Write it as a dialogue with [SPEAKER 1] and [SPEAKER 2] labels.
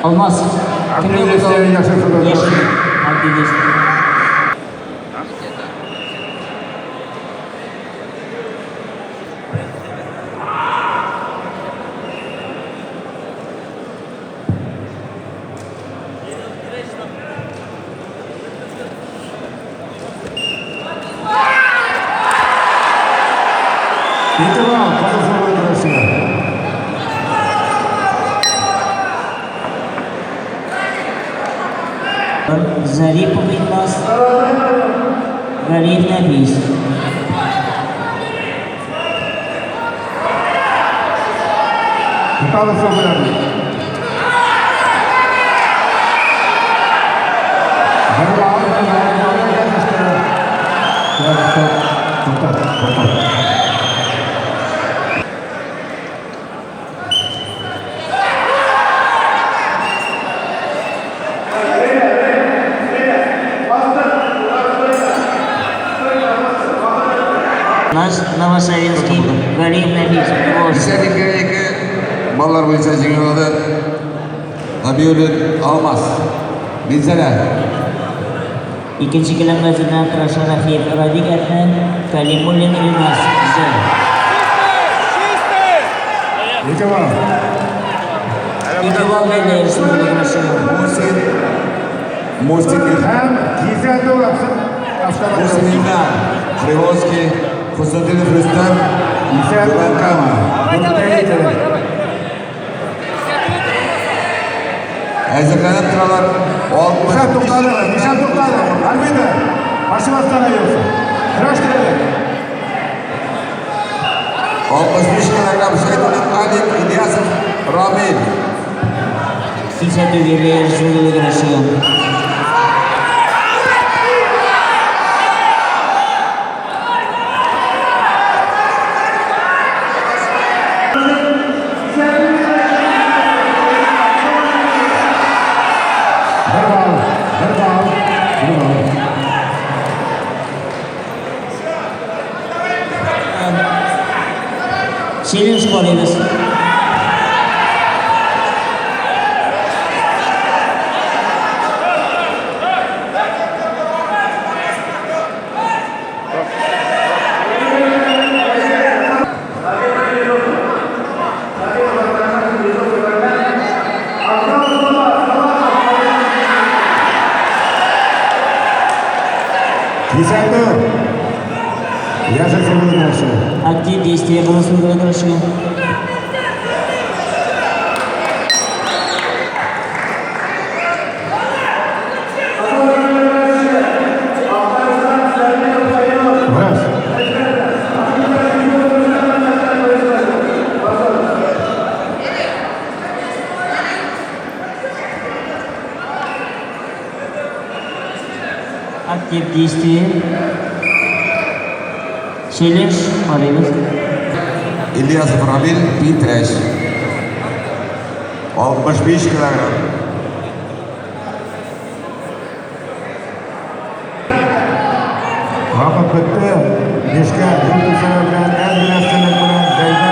[SPEAKER 1] Алмаз.
[SPEAKER 2] Актив действие, Яшел сулы
[SPEAKER 1] Яшел.
[SPEAKER 2] көрәшче.
[SPEAKER 1] Актив действие.
[SPEAKER 2] Ике балл, Кызыл сулы көрәшчегә.
[SPEAKER 1] Зарипов Илназ. Галиев Нәфис.
[SPEAKER 2] Тоталов белән. Бер балл, бер балл, бер балл. Так, так, токтат, токтат.
[SPEAKER 1] Наз Новосавинский. Галиев Нәфис. Волжск.
[SPEAKER 3] 82 баллар буенча җиңеп алды Набиуллин Алмаз. Минзәлә.
[SPEAKER 1] Икенче келәмгә әзерләнеп тора Шарафиев Радик Әтнә, Калимуллин Илназ. Зәй.
[SPEAKER 2] Ике балл.
[SPEAKER 1] Ике балл бирде Яшел сулы көрәшчегә.
[SPEAKER 3] Мусин. Мусин
[SPEAKER 2] Һәм кисәтү автомат.
[SPEAKER 3] Мусин Илнар. Приволжский. Хуснутдинов Рөстәм. Түбән Кама. Әзерләнеп торалар.
[SPEAKER 2] Нишан туктады, нишан туктады. Арбитр, башы бастан ayıyorsun. Көрәштерелек.
[SPEAKER 3] 65 килограмм Шәйдуллин Алик, Ильясов Рамил.
[SPEAKER 1] Кисәтү бирде Яшел сулы көрәшчегә.
[SPEAKER 2] Бер балл, бер балл, бер балл.
[SPEAKER 1] Челлендж карыйбыз.
[SPEAKER 2] Кисәтү. Яшел сулы көрәшче.
[SPEAKER 1] Актив действие Кызыл сулы көрәшчегә.
[SPEAKER 2] Врач.
[SPEAKER 1] Актив действие. Челлендж карыйбыз.
[SPEAKER 3] Ильясов Рамил, Питрәч. 65 килограмм.
[SPEAKER 2] Вакыт бетте. Нечкә юл күрсәтү белән, әз генә өстенлек белән Зәйдә